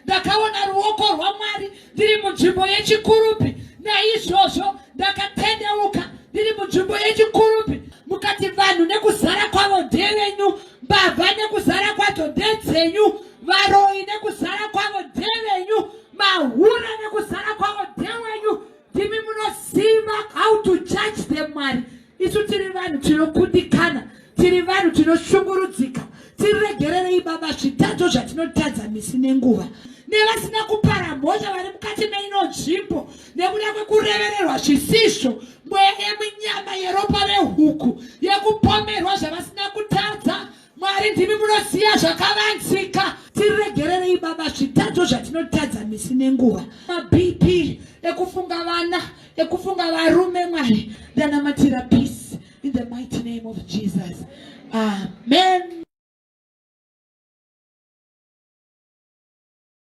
Ndakaona ruoko rwaMwari ndiri munzvimbo yeChikurubi. Naizvozvo ndakatendeuka ndiri munzvimbo yeChikurubi. Mukati vanhu nekuzara kwavo ndevenyu, mbavha nekuzara kwadzo ndedzenyu, varoyi nekuzara kwavo ndevenyu, mahura nekuzara kwavo ndewenyu. Ndimi munoziva how to judge them, Mwari. Isu tiri vanhu tinokundikana, tiri vanhu tinoshungurudzika. Tiregererei Baba zvitadzo zvatinotadza misi nenguva. Nevasina kupara mhosva vari mukati meino nzvimbo nekuda kwekurevererwa zvisizvo, mweya yeminyama yeropa rehuku yekupomerwa zvavasina kutadza. Mwari, ndimi munoziva zvakavanzika. Tiregererei Baba zvitadzo zvatinotadza misi nenguva. MaBP ekufunga vana, ekufunga varume, Mwari, ndanamatira peace in the mighty name of Jesus. Amen.